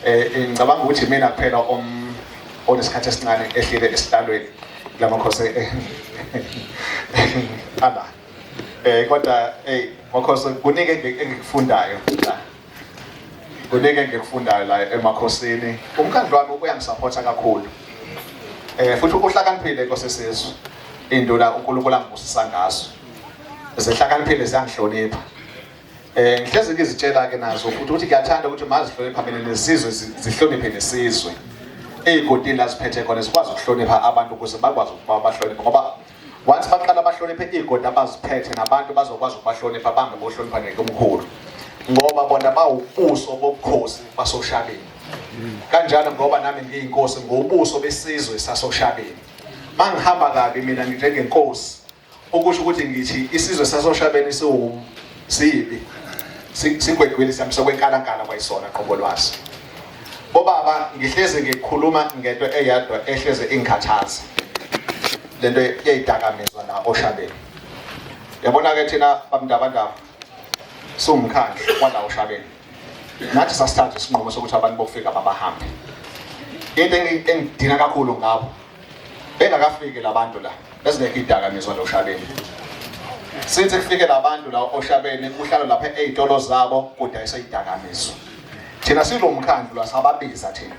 Ngicabanga ukuthi mina kuphela onesikhathi esincane ehlile esihlalweni lamakhosi ala. Kodwa hey makhosi, kuningi engikufundayo la. Kuningi engikufundayo la emakhosini. Umkhandlu wami uyangisupporta kakhulu. Futhi uhlakaniphile, Nkosi esizwe. Induna uNkulunkulu angibusisa ngazo. Zihlakaniphile, ziyangihlonipha. Ngihlezi ngizitshela ke nazo futhi ukuthi ngiyathanda ukuthi mazihlonipha mina nesizwe, zihloniphe nesizwe. Ezigodini la ziphethe khona zikwazi ukuhlonipha abantu ukuze bakwazi ukuba bahloniphe, ngoba once baqala bahloniphe igodi abaziphethe, nabantu bazokwazi ukubahlonipha, bange bohlonipha ngekomkhulu, ngoba bona bawubuso bobukhosi basoShabeni. Kanjalo ngoba nami ngiyinkosi, ngobuso besizwe sasoShabeni. Mangihamba kabi mina njengenkosi, okusho ukuthi ngithi isizwe sasoShabeni siwum sibi, sigwegwile, sihambisa kwenkalankala kwayisona qobo lwaso. Bobaba, ngihlezi ngikhuluma ngento eyedwa ehleze ingikhathaza, lento yeyidakamizwa la oShabeni. Yabona ke, thina bamndabandaba siwumkhandlu wala oShabeni, nathi sasithatha isinqumo sokuthi abantu bokufika babahambe. Into engidina kakhulu ngabo, bengakafiki labantu la bezingekho idakamizwa la oShabeni. Sithi kufike labantu la oShabeni, kuhlala lapha ey'tolo zabo kudayiswa idakamizwa. Thina silomkhandlu la sababiza thina,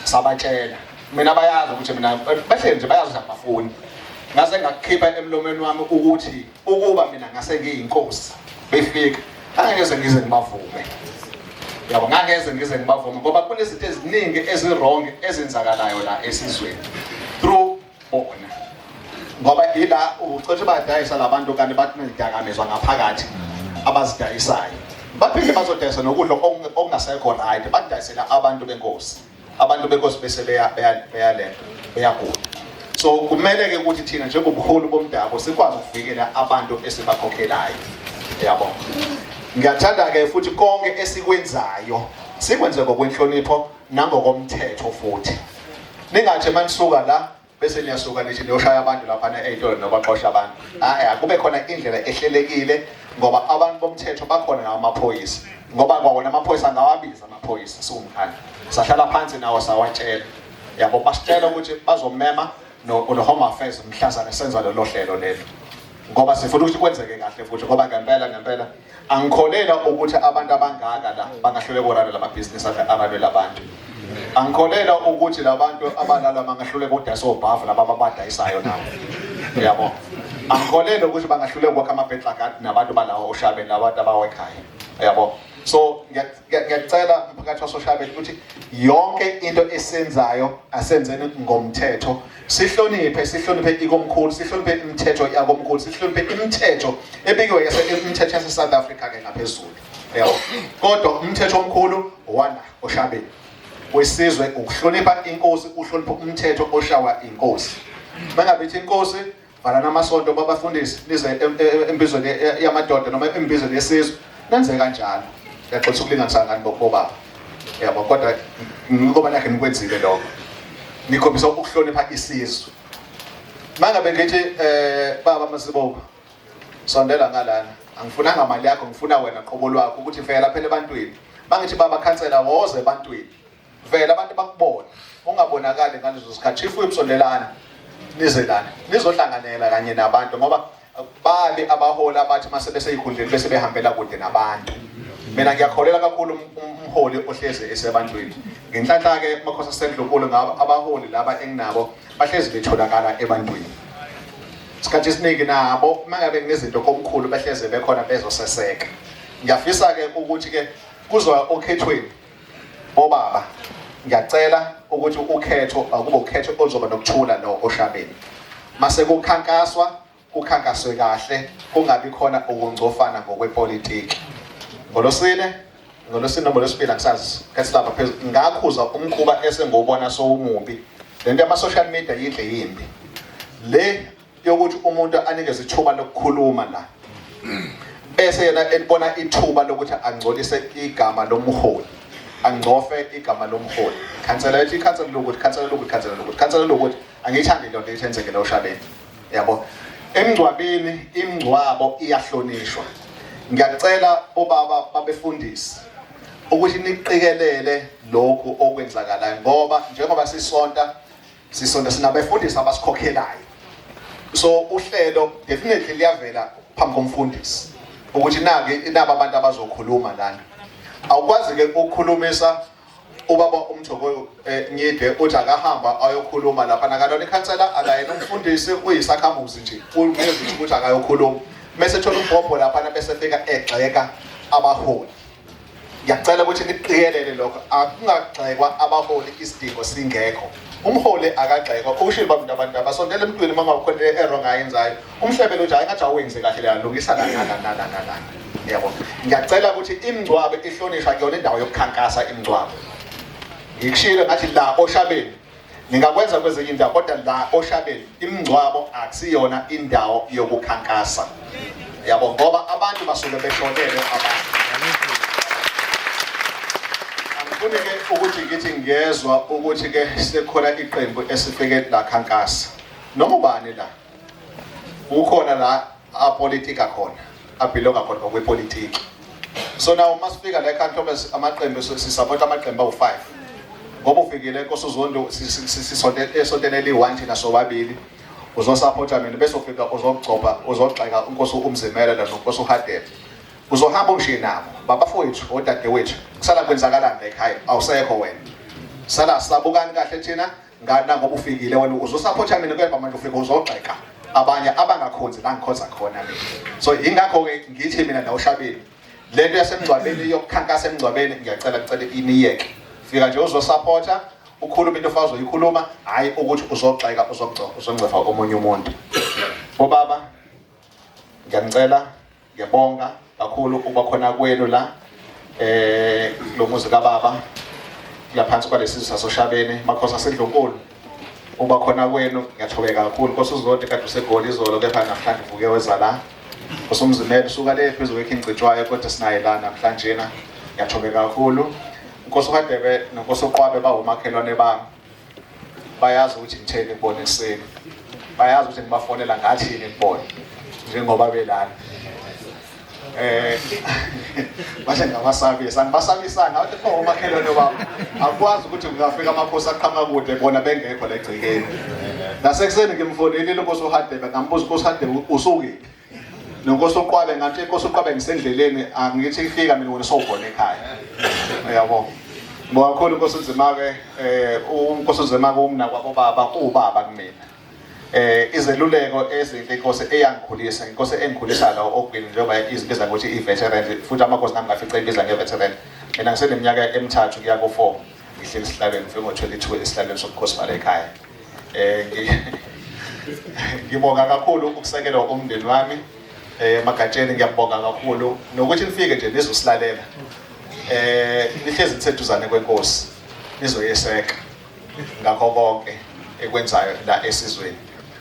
sabatshela. Mina bayazi ukuthi mina behleli nje, bayazi ukuthi angibafuni. Ngase ngakukhipha emlomeni wami ukuthi ukuba mina ngase ngiyinkosi befika, angeke ngize ngibavume, yabo, ngangeze ngize ngibavume, ngoba kunezinto eziningi ezi-wrong ezenzakalayo la esizweni through bona, ngoba ila ucothe badayisa labantu, kanti bathi nezidakamizwa ngaphakathi abazidayisayo, baphinde bazodayisa nokudla okungasekho right, badayisela abantu benkosi, abantu benkosi bese beyalento beyagula. So kumele ke ukuthi thina njengobuholi bomdabu sikwazi ukuvikela abantu esibakhokhelayo, yabo. Ngiyathanda ke futhi konke esikwenzayo sikwenze ngokwenhlonipho nangokomthetho futhi. Ningathi manisuka la bese niyasuka nithi niyoshaya abantu laphana ey'tolo nobaxosha abantu. Hhayi, akube khona indlela ehlelekile, ngoba abantu bomthetho bakhona nawo amaphoyisa, ngoba kwawona amaphoyisa angawabiza amaphoyisa. Siwumkhandlu sahlala phansi nawo, sawatshela, yabo, basitshela ukuthi bazomema no-Home Affairs mhlazane senza lolo hlelo lelo, ngoba sifuna ukuthi kwenzeke kahle futhi, ngoba ngempela ngempela angikholelwa ukuthi abantu abangaka la bangahluleka ukurana lamabhizinisi aranela abantu. Angikholelwa ukuthi labantu abalala bangahluleka ukudayisa obhavu laba ababadayisayo nabo, yabo. Angikholelwa ukuthi bangahluleka ukwakha amabhedlagadi nabantu balawo oShabeni, labantu abawekhaya, yabo. So ngiyacela mphakathi wasoShabeni ukuthi yonke into esenzayo asenzeni ngomthetho, sihloniphe, sihloniphe ikomkhulu, sihloniphe imithetho yakomkhulu, sihloniphe imithetho ebikiwe yase imithetho yase South Africa ke ngaphezulu, yabo. Kodwa umthetho omkhulu wala oShabeni wesizwe ukuhlonipha inkosi, uhloniphe umthetho oshawa inkosi. Mangabe ithi inkosi valana amasonto, babafundisi nize embizweni yamadoda noma embizweni yesizwe, nenze kanjalo. Ngiyaxolisa ukulinganisa ngani bobaba, yabo, kodwa ngoba nakhe nikwenzile lokho, nikhombisa ukuhlonipha isizwe. Mangabe ngithi baba Masibobo, sondela ngalana, angifunanga mali yakho, ngifuna wena qobo lwakho ukuthi vela phela ebantwini. Mangithi baba khansela, woze ebantwini, vele abantu bakubone, ungabonakali ngalezo sikhathi. Chief whip, sondelana nize lana nizohlanganela kanye nabantu, ngoba babi abaholi abathi mase beseyikhundleni bese behambela kude nabantu. Mina ngiyakholela kakhulu umholi ohlezi esebantwini. Ngenhlanhla ke makhosi asendlunkulu ngabo abaholi laba enginabo bahlezi betholakala ebantwini isikhathi esiningi, nabo uma ngabe kunezinto komkhulu behleze bekhona bezoseseka. Ngiyafisa ke ukuthi ke kuzwa okhethweni, bobaba, ngiyacela ukuthi ukhetho akube ukhetho oluzoba nokuthula lo oShabeni. Mase kukhankaswa, kukhankaswe kahle, kungabi khona ukungcofana ngokwepolitiki. Ngolosine noma ngolwesibili, angisazi, khathi lapha phezulu ngakhuza umkhuba esengiwubona sowumubi, lento yama-social media. Yinhle, yimbi le yokuthi umuntu anikeze ithuba lokukhuluma la, bese yena elibona ithuba lokuthi angcolise igama lomholi, angcofe igama lomholi, khansela ethi ikhansela lokuthi, khansela lokuthi, khansela lokuthi, khansela lokuthi. Angiyithandi lento ethenzeke la oShabeni, yabo. Emngcwabeni, imingcwabo iyahlonishwa. Ngiyacela obaba babefundisi ukuthi niqikelele. Lokhu okwenzakalayo ngoba njengoba sisonta sisonta sinabefundisi abasikhokhelayo, so uhlelo definitely liyavela phambi komfundisi ukuthi nake naba abantu abazokhuluma lana. Awukwazi ke ukukhulumisa ubaba uMthoko Nyide uthi akahamba ayokhuluma lapha, nakalona ikhansela, akayena umfundisi, uyisakhamuzi nje, ungeze ukuthi akayokhuluma mese thola umbhobho lapha bese fika egxeka abaholi. Ngiyacela ukuthi nikuqikelele lokho, akungagxekwa abaholi isidingo singekho. Umholi akagxekwa. Ukushilo baba abantu abasondele emntwini uma ngakhona e-wrong ayenzayo, umhlebele uthi hayi, ngathi awenze kahle la, lungisa la nala nala nala, yabo. Ngiyacela ukuthi imingcwabo ihlonishwa, kuyona indawo yokukhankasa imingcwabo. Ngikushilo ngathi la oShabeni ningakwenza kwezinye indawo, kodwa la oShabeni imingcwabo akusiyona indawo yokukhankasa, yabo, ngoba abantu basuke beshonelwe abantu. Angifuni ke ukuthi ngithi ngiyezwa ukuthi ke sekukhona iqembu esifike lakhankasa noma ubani la ukhona la apolitika khona, abelonga khona ngokwepolitiki. So now uma sifika la ekhaya amaqembu, sisupport amaqembu awu-5 ngoba ufikile Nkosi uZondo, sisonte esontweni eliyi-1 thina sobabili, uzosupporta mina, bese ufika uzogcoba, uzogxeka uNkosi uMzimela noNkosi uHadebe, uzohamba ungishiye nabo babafowethu, odadewethu. Kusala kwenzakalani la ekhaya? Awusekho wena, sala sabukani kahle thina ngana ngoba ufikile wena uzosupporta mina, kepha manje ufika uzogxeka abanye abangakhonzi la ngikhonza khona mina. So ingakho-ke ngithi mina nawushabeni lento yasemngcwabeni, yokukhankasa emngcwabeni, ngiyacela, kucela iniyeke. Fika nje uzosupporta, ukhuluma into ofazi uyikhuluma, hhayi ukuthi uzogxeka, uzongcefa omunye umuntu. Bobaba, ngiyanicela, ngiyabonga kakhulu ukuba khona kwenu la lo muzi kababa laphansi kwalesizwe sasoShabeni, makhosi aseNdlunkulu. Ukuba khona kwenu ngiyathobeka kakhulu. Nkosi uZondi, kade useGoli izolo, kepha namhlanje uvuke weza la. Nkosi uMzimela, usuka le phezu kweKing Cetshwayo, kodwa sinaye la namhlanje. Ngiyathobeka kakhulu. Nkosi uHadebe noNkosi uQwabe bawumakhelwane bami, bayazi ukuthi ngitheni kubona ekuseni, bayazi ukuthi ngibafonela ngathini kubona njengoba belana. Bashe ngabasabisa, angibasabisanga, athi pho umakhelwane wami akwazi ukuthi kungafika amakhosi aqhamuka kude bona bengekho la egcekeni. Nasekuseni ngimfonelile uNkosi uHadebe, ngambuza, uNkosi uHadebe usukiphi noNkosi uQwabe, ngathi inkosi uQwabe ngisendleleni, angithi ifika mina wena sowubona ekhaya, uyabo. Ngibonga kakhulu inkosi uNzima-ke, unkosi uNzima-ke umna kwabo baba, uwubaba kumina. Izeluleko ezinhle, inkosi eyangikhulisa, inkosi engikhulisa la ogwini, njengoba izibiza ngokuthi i-veteran, futhi amakhosi nami ngafica ibiza nge-veteran. Mina ngiseneminyaka emithathu kuya ku-4 ngihleli esihlalweni, ngifike ngo-22 esihlalweni sobukhosi bala ekhaya. Ngibonga kakhulu ukusekelwa umndeni wami Magatsheni, ngiyabonga kakhulu nokuthi nifike nje nizosilalela. Nihlezi niseduzane kwenkosi, nizoyeseka ngakho konke ekwenzayo la esizweni.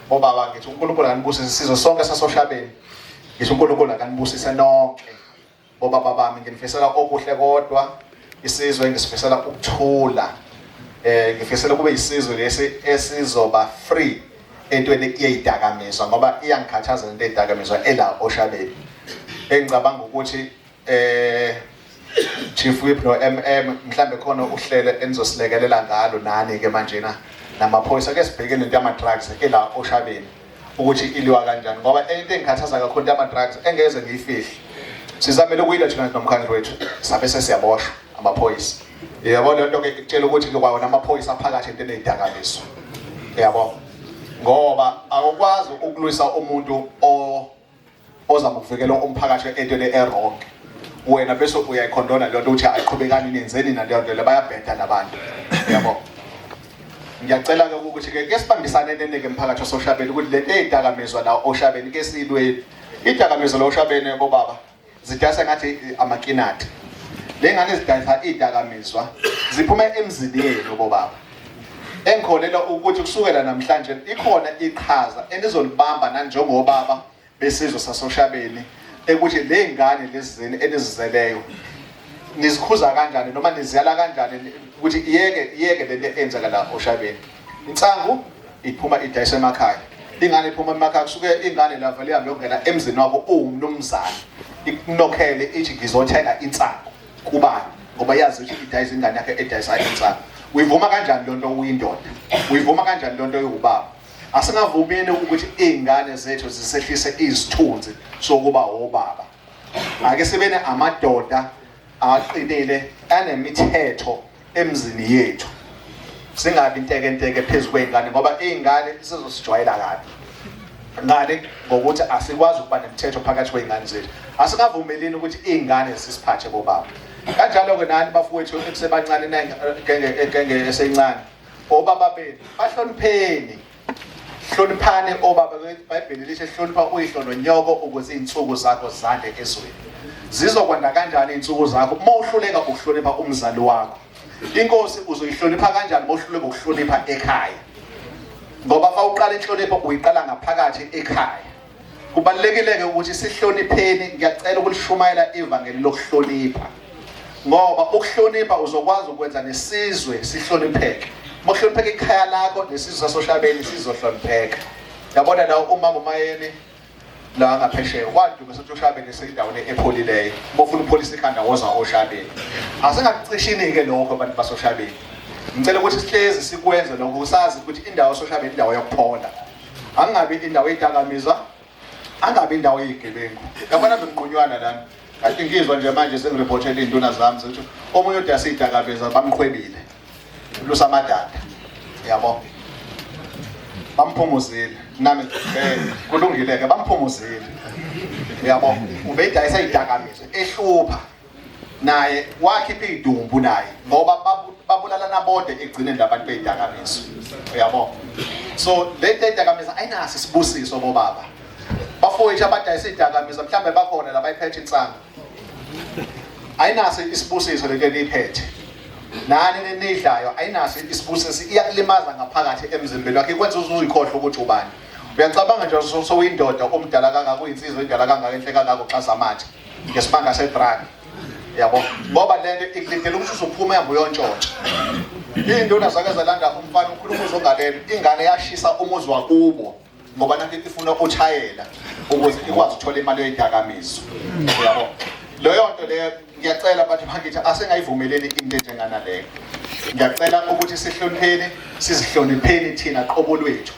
Bobaba, ngithi uNkulunkulu akanibusise, isizwe sonke sasoShabeni. Ngithi uNkulunkulu akanibusise nonke bobaba bami, nginifisela okuhle kodwa isizwe ngisifisela ukuthula. Ngifisela kube isizwe lesi esizoba free entweni yeyidakamizwa, ngoba iyangikhathaza lento eyidakamizwa ela oShabeni. Engicabanga ukuthi Chief Whip no MM mhlambe khona uhlelo enizosilekelela ngalo nani ke manje na namaphoyisa, ke sibheke lento yama drugs ela oShabeni ukuthi iliwa kanjani, ngoba enye into engikhathaza kakhulu into yama drugs engeze ngiyifihle. Sizamele ukuyila thina nomkhandlu wethu, sabe sesiyaboshwa amaphoyisa, yabo. Le nto ke ikutshela ukuthi ke kwawona amaphoyisa aphakathi entweni eyidakamizwa, yabo, ngoba awukwazi ukulwisa umuntu o ozama ukuvikela umphakathi entweni e-wrong, wena bese uyayikhondona leyo nto ukuthi ayiqhubekani, nenzeni naleyo nto le, bayabheda labantu, yabo. Ngiyacela-ke ukuthi ke ke sibambisane neneke mphakathi osoShabeni ukuthi lento eyidakamizwa la oShabeni ke silweni. Idakamizwa la oShabeni, bobaba, zidayisa ngathi amakinati. Le ngane zidayisa idakamizwa ziphume emzini yenu, bobaba. Engikholelwa ukuthi kusukela namhlanje ikhona iqhaza enizolibamba nanjengobaba besizwe sasoShabeni ekuthi le ngane lezizeni enizizeleyo nizikhuza kanjani noma niziyala kanjani ukuthi iyeke, iyeke lento eyenzeka la oShabeni. Insangu iphuma idayiswa emakhaya, ingane iphuma emakhaya, kusuke ingane la vele ihambe yokungena emzini wakho uwumnumzane, ikunokhele ithi ngizothenga insangu kubani. Ngoba yazi ukuthi idayisa ingane yakhe edayisa insangu. Uyivuma kanjani lonto uyindoda? Uyivuma kanjani lonto uyubaba? Asingavumini ukuthi izingane zethu zisehlise izithunzi sokuba obaba. Ake sibene amadoda aqinile anemithetho emzini yethu. Singabi intekenteke phezu kwey'ngane ngoba iy'ngane sizosijwayela kabi. Ngani? Ngokuthi asikwazi ukuba nemithetho phakathi kwey'ngane zethu. Asingavumelini ukuthi iy'ngane zisiphathe bobaba. Kanjalo-ke nani bafowethu ekusebancane genge genge esencane. Obaba benu bahlonipheni. Hloniphani obaba, iBhayibheli lisho hlonipha uyihlo nonyoko ukuze izinsuku zakho zande ezweni. Zizokwanda kanjani izinsuku zakho uma uhluleka ukuhlonipha umzali wakho? Inkosi uzoyihlonipha kanjani uma uhluleka ukuhlonipha ekhaya? Ngoba uma uqala inhlonipho uyiqala ngaphakathi ekhaya. Kubalulekile-ke ukuthi sihlonipheni, ngiyacela ukulishumayela ivangeli lokuhlonipha. Ngoba ukuhlonipha uzokwazi ukwenza nesizwe sihlonipheke. Uma kuhlonipheka ikhaya lakho nesizwe sasoshabeni sizohlonipheka. Yabona la umama uMayeni la ngaphesheya waduka sethi oshabeni seyindaweni epholileyo. Uma ufuna ukupholisa ikhanda woza oshabeni. Asingakucishini-ke lokho abantu basoshabeni. Ngicela ukuthi sihlezi sikwenze lokho sazi ukuthi indawo yososhabeni indawo yokuphola. Angabi indawo yedakamizwa, angabi indawo yezigebengu. Yabona bengiqunywana lana. Kade ngizwa nje manje sengireport izinduna zami zithi omunye udasi idakamizwa bamqhwebile. Lusamadada. Yabo. Bamphumuzile. Nami kulungile ke bamphumuzile. Yabo. Ubedayisa idakamizwa ehlupha. Naye wakhipha idumbu naye ngoba babulalana bodwa ekugcineni labantu beyidakamizwa. Uyabo? So le nto eyidakamizwa ayinaso isibusiso bobaba. Bafowethu abadayisa idakamizwa mhlambe bakhona labayiphethe insangu. Ayinaso isibusiso lento eniyiphethe. Nani nenidlayo ayinaso isibusiso, iyakulimaza ngaphakathi emzimbeni wakho, ikwenza uze uzikhohlwe ukuthi ubani. Uyacabanga nje sowuyindoda omdala kangaka, uyinsizwa endala kangaka, enhle kangaka, uxhasa amathe ngesibanga se-drug. Yabo, ngoba lento ikulindele ukuthi uzophuma uhambe uyontshontsha. Iy'nduna zake zalanda umfana ukhuluma uzongalelo, ingane yashisa umuzi wakubo ngoba nakho ifuna ukushayela ukuze ikwazi ukuthola imali yoyidakamizwa. Uyabo, leyo nto leyo ngiyacela abantu bakithi asengayivumeleni into enjengana leyo. Ngiyacela ukuthi sihlonipheni, sizihlonipheni thina qobo lwethu.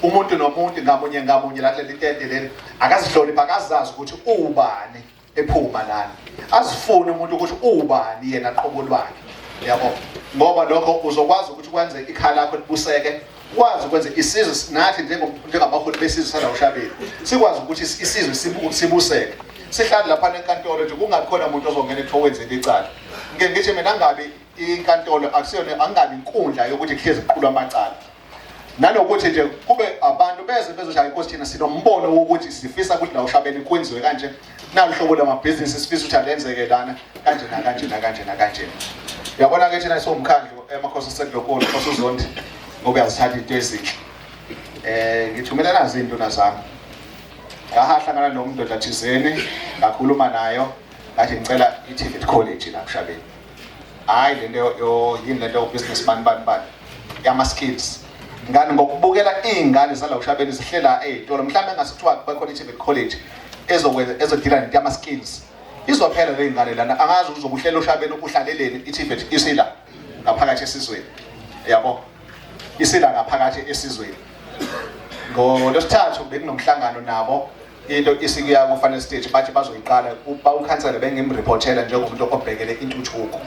Umuntu nomuntu ngamunye ngamunye la kuleli tende leli akazihloniphe, akazazi ukuthi uwubani ephuma lana. Azifune umuntu ukuthi uwubani yena qobo lwakhe. Yabo, ngoba lokho uzokwazi ukuthi kwenze ikhaya lakho libuseke, ukwazi ukwenza isizwe nathi njengabaholi besizwe sala ushabeni sikwazi ukuthi isizwe sibuseke. Sihlale lapha enkantolo nje kungabi khona umuntu ozongena ekuthiwa wenzile icala. Ngike ngithi mina angabi inkantolo akusiyona, angabi inkundla yokuthi kuhlezi kuqulwa amacala. Nanokuthi nje kube abantu beze bezothi hayi Nkosi thina sinombono wokuthi sifisa ukuthi la ushabeni kwenziwe kanje, nalu hlobo lamabhizinisi sifisa ukuthi alenzeke lana kanje nakanje nakanje nakanje. Uyabona ke thina siwumkhandlu emakhosi aseNdlunkulu, Nkosi uZondi, ngoba uyazithatha into ezinhle. Ngithumela nazi izinduna zami. Ngahlangana nomndoda thizeni, ngakhuluma nayo, ngathi ngicela i-TVET College la kushabeni. Hayi lento yini lento business bani bani bani yama skills. Ngani ngokubukela izingane zala ushabeni zihlela ezitolo, mhlawumbe engase kuthiwa bakhona i-TVET College ezokwenza ezodila nento yama skills. Izophela le ngane lana, angazi uzobuhlela ushabeni uhlaleleni i-TVET isila ngaphakathi esizweni. Yabo, isila ngaphakathi esizweni. Ngolwesithathu bekunomhlangano nabo, into isikuya ku-final stage, bathi bazoyiqala. Ukhansela bengimreportela njengomuntu obhekele intuthuko,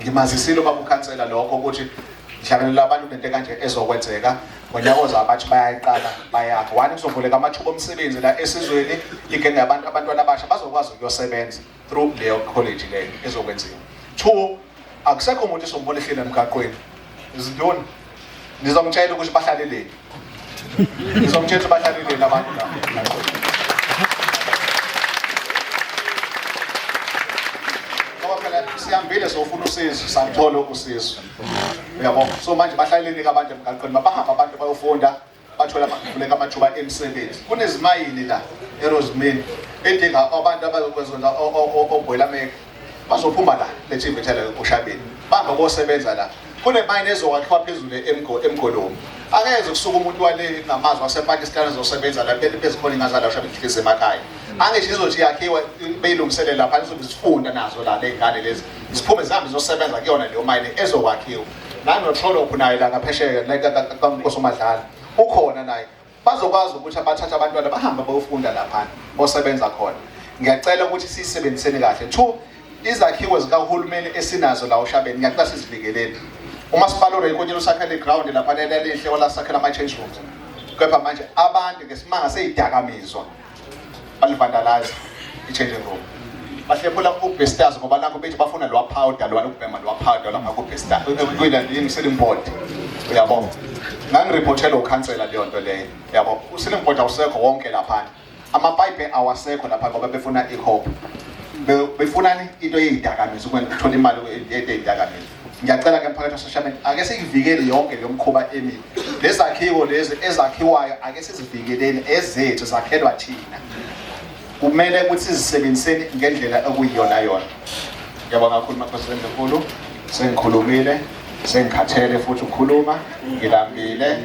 ngimazisile ubaba ukhansela lokho ukuthi ngihlanganela abantu nento kanje ezokwenzeka ngonyaka ozayo. Bathi bayayiqala bayakha. One, kuzovuleka amathuba omsebenzi la esizweni, igenge yabantu, abantwana abasha bazokwazi ukuyosebenza through leyo college leyo ezokwenziwa. Two, akusekho umuntu esombona ehleli emgaqweni. Izinduna nizomtshela ukuthi bahlaleleni, nizomtshela ukuthi bahlaleleni abantu la emgaqweni. Ngoba phela sihambile sofuna usizo, samthola usizo. Uyabo, so manje bahlaleleni abantu emgaqweni? Mabahamba abantu bayofunda, bathola bavuleka amathuba emisebenzi. Kunezimayini la eRosemary edinga abantu abazokwenza o-boilermaker, bazophuma la le TVET la ushabeni, bahamba bosebenza la. Kunemayini ezokwakhiwa phezulu eMgolomo. Angeze kusuka umuntu wale ngamazwe wasePakistan ezosebenza la bezikhona ingazala ushabe inhliziyo emakhaya. Angisho izothi yakhiwa beyilungiselele lapha izobe zifunda nazo la ley'ngane lezi ziphume zihambe ziyosebenza kuyona leyo mayini ezokwakhiwa. NanoTrolophu naye la ngaphesheya la kaNkosi uMadlala ukhona naye bazokwazi ukuthi abathathe abantwana bahambe bayofunda laphana bosebenza khona. Ngiyacela ukuthi siyisebenziseni kahle. Two, izakhiwo zikahulumeni esinazo la oShabeni ngiyacela sizivikeleni. Umasipala uRay usakhele iground lapha lelihle walasakhela ama-change rooms. Kepha manje abantu ngesimanga seyidakamizwa balivandalize i-changing room. Bahlephula ubestars ngoba nakho bethi bafuna lowa powder lowa ukubhema lowa powder lapha ku-bestars kuyila board uyabo. Ngangiriphothela ukhansela leyo nto leyo yabo. U-ceiling board awusekho wonke laphana. Amapayipi awasekho lapha ngoba befuna ikhopha. Befunani into yeyidakamizwa ukwenza ukuthola imali yeyidakamizwa. Ngiyacela ke mphakathi waseShabeni ake siyivikele yonke leyo mkhuba emibi. Lezakhiwo lezi ezakhiwayo ake sizivikeleni ezethu zakhelwa thina. Kumele ukuthi sizisebenziseni ngendlela okuyiyona yona. Ngiyabonga kakhulu Makhosi Ndlunkulu. Sengikhulumile, sengikhathele futhi ukukhuluma, ngilambile.